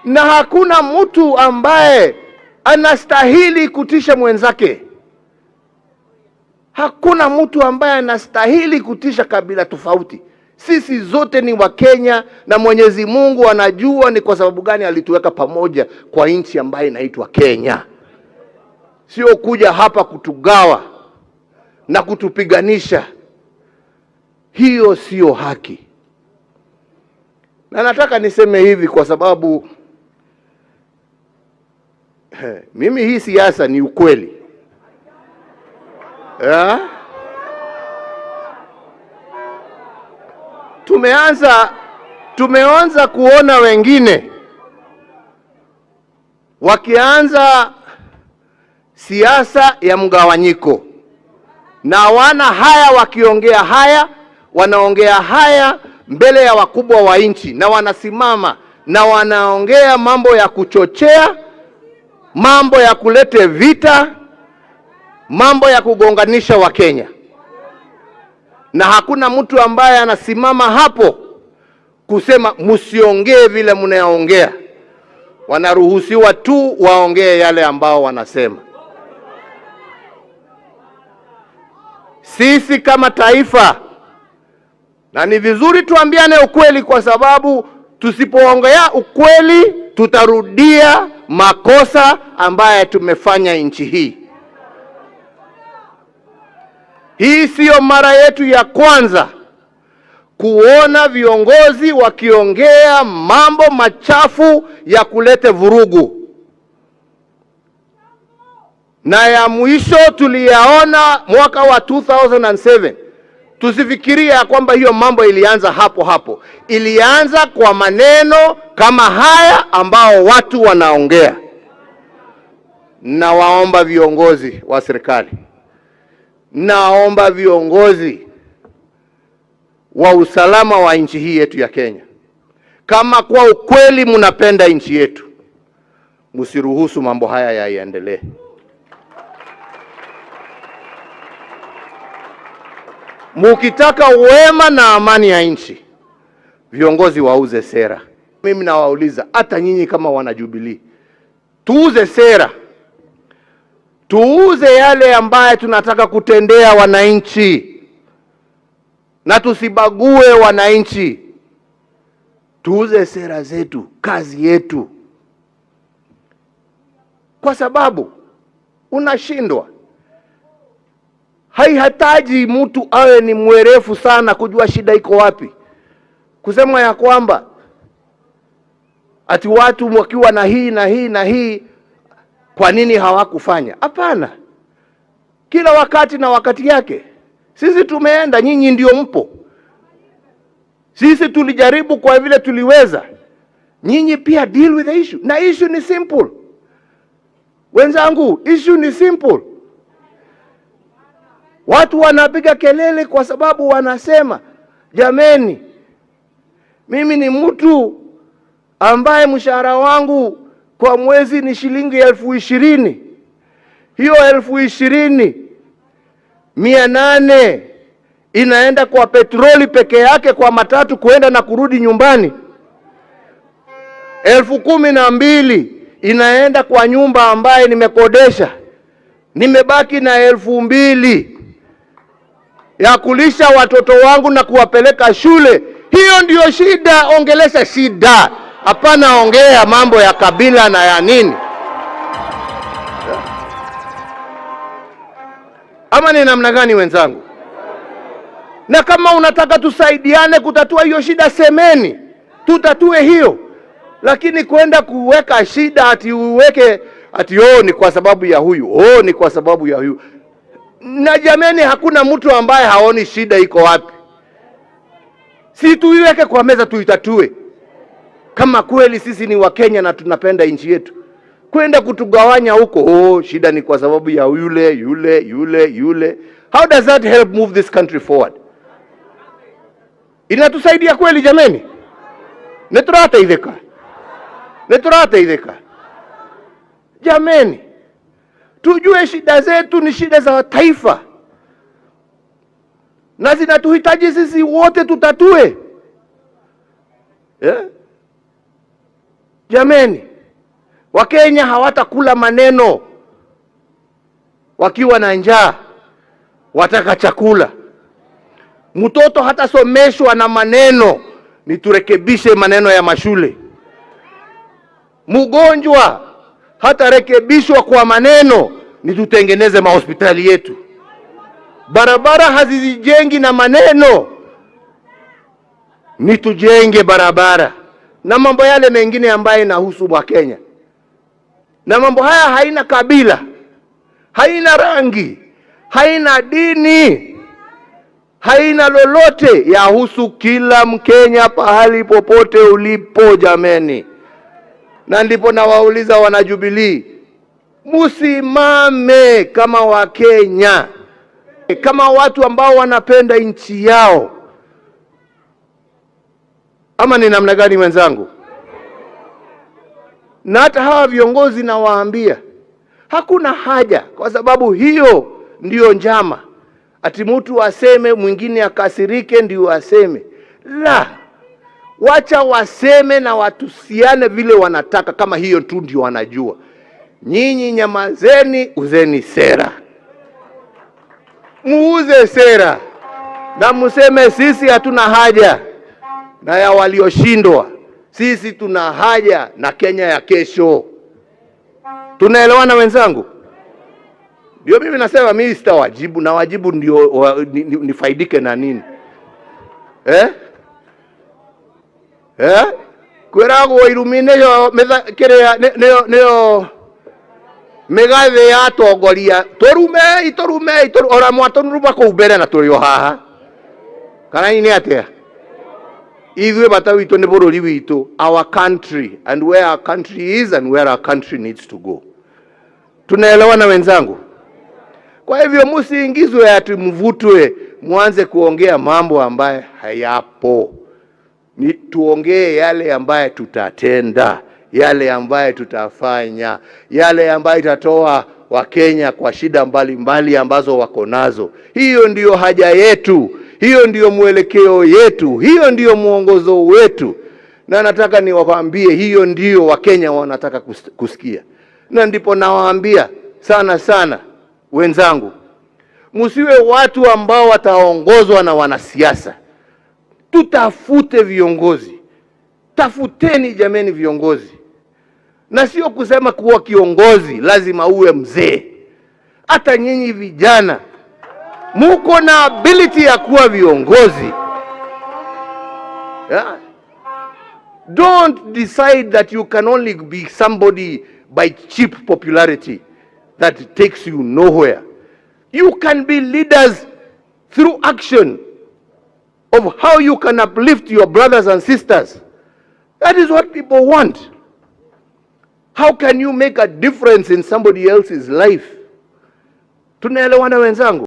Na hakuna mtu ambaye anastahili kutisha mwenzake. Hakuna mtu ambaye anastahili kutisha kabila tofauti. Sisi zote ni Wakenya na Mwenyezi Mungu anajua ni kwa sababu gani alituweka pamoja kwa nchi ambayo inaitwa Kenya. Sio kuja hapa kutugawa na kutupiganisha. Hiyo sio haki. Na nataka niseme hivi kwa sababu mimi hii siasa ni ukweli. Yeah? Tumeanza kuona wengine wakianza siasa ya mgawanyiko, na wana haya wakiongea haya, wanaongea haya mbele ya wakubwa wa nchi, na wanasimama na wanaongea mambo ya kuchochea, mambo ya kulete vita, mambo ya kugonganisha Wakenya. Na hakuna mtu ambaye anasimama hapo kusema msiongee vile mnaongea. Wanaruhusiwa tu waongee yale ambao wanasema. Sisi kama taifa, na ni vizuri tuambiane ukweli, kwa sababu tusipoongea ukweli tutarudia makosa ambaye tumefanya nchi hii. Hii siyo mara yetu ya kwanza kuona viongozi wakiongea mambo machafu ya kulete vurugu. Na ya mwisho tuliyaona mwaka wa 2007. Tusifikirie ya kwamba hiyo mambo ilianza hapo hapo. Ilianza kwa maneno kama haya ambao watu wanaongea. Nawaomba viongozi wa serikali, naomba viongozi wa usalama wa nchi hii yetu ya Kenya, kama kwa ukweli mnapenda nchi yetu, msiruhusu mambo haya yaendelee. Mukitaka wema na amani ya nchi, viongozi wauze sera. Mimi nawauliza hata nyinyi kama wana Jubilee, tuuze sera, tuuze yale ambaye tunataka kutendea wananchi, na tusibague wananchi. Tuuze sera zetu, kazi yetu, kwa sababu unashindwa. Haihitaji mtu awe ni mwerefu sana kujua shida iko wapi. Kusema ya kwamba ati watu wakiwa na hii na hii na hii, kwa nini hawakufanya? Hapana, kila wakati na wakati yake. Sisi tumeenda, nyinyi ndio mpo. Sisi tulijaribu kwa vile tuliweza, nyinyi pia deal with the issue. Na issue ni simple wenzangu, issue ni simple. Watu wanapiga kelele kwa sababu wanasema, jameni, mimi ni mtu ambaye mshahara wangu kwa mwezi ni shilingi 20,000. Hiyo 20,800 inaenda kwa petroli peke yake, kwa matatu kuenda na kurudi nyumbani. 12,000 inaenda kwa nyumba ambaye nimekodesha. Nimebaki na 2,000 ya kulisha watoto wangu na kuwapeleka shule. Hiyo ndiyo shida. Ongelesha shida, hapana ongea mambo ya kabila na ya nini. Ama ni namna gani wenzangu? Na kama unataka tusaidiane kutatua hiyo shida, semeni tutatue hiyo. Lakini kwenda kuweka shida ati uweke ati oh, ni kwa sababu ya huyu, oh, ni kwa sababu ya huyu. Na jameni, hakuna mtu ambaye haoni shida iko wapi. Si tuiweke kwa meza tuitatue. Kama kweli sisi ni Wakenya na tunapenda nchi yetu, kwenda kutugawanya huko, oh, shida ni kwa sababu ya yule yule yule yule. How does that help move this country forward? Inatusaidia kweli jameni? Neturateitheka, neturateitheka jameni. Tujue shida zetu ni shida za taifa na zinatuhitaji sisi wote tutatue. Yeah? Jameni, Wakenya hawatakula maneno wakiwa na njaa, wataka chakula. Mtoto hatasomeshwa na maneno, ni turekebishe maneno ya mashule. Mgonjwa hatarekebishwa kwa maneno, ni tutengeneze mahospitali yetu. Barabara hazizijengi na maneno, ni tujenge barabara na mambo yale mengine ambayo inahusu Wakenya. Na mambo haya haina kabila, haina rangi, haina dini, haina lolote, yahusu kila Mkenya pahali popote ulipo, jameni. Na ndipo nawauliza wana Jubilee, musimame kama Wakenya, kama watu ambao wanapenda nchi yao, ama ni namna gani wenzangu? Na hata hawa viongozi nawaambia, hakuna haja, kwa sababu hiyo ndiyo njama, ati mtu aseme mwingine akasirike ndio aseme. La, wacha waseme na watusiane vile wanataka, kama hiyo tu ndio wanajua. Nyinyi nyamazeni, uzeni sera, muuze sera na museme sisi hatuna haja na ya walioshindwa, sisi tuna haja na Kenya ya kesho. Tunaelewana wenzangu? Ndio mimi nasema mimi sitawajibu na wajibu ndio nifaidike na nini, eh? Eh? Kwiragwo irumi niyo kiria niyo niyo migathe ya atongoria. Turumei, turumei, ora mwatũruma kũu mbere na tũrĩ o haha, kana nĩ atĩa? Ithuĩ bata witũ nĩ bũrũri witũ, our country, and where our country is and where our country needs to go. Tunaelewana wenzangu? Kwa hivyo musiingizwe ati mvutwe mwanze kuongea mambo ambayo hayapo. Ni tuongee yale ambaye tutatenda, yale ambaye tutafanya, yale ambayo itatoa Wakenya kwa shida mbalimbali mbali ambazo wako nazo. Hiyo ndiyo haja yetu, hiyo ndiyo mwelekeo yetu, hiyo ndiyo mwongozo wetu, na nataka niwaambie, hiyo ndiyo Wakenya wanataka kusikia, na ndipo nawaambia sana sana wenzangu, msiwe watu ambao wataongozwa na wanasiasa. Tutafute viongozi, tafuteni jameni viongozi, na sio kusema kuwa kiongozi lazima uwe mzee. Hata nyinyi vijana muko na ability ya kuwa viongozi, yeah? Don't decide that you can only be somebody by cheap popularity that takes you nowhere. You can be leaders through action of how you can uplift your brothers and sisters. That is what people want. How can you make a difference in somebody else's life? Tunaelewana wenzangu?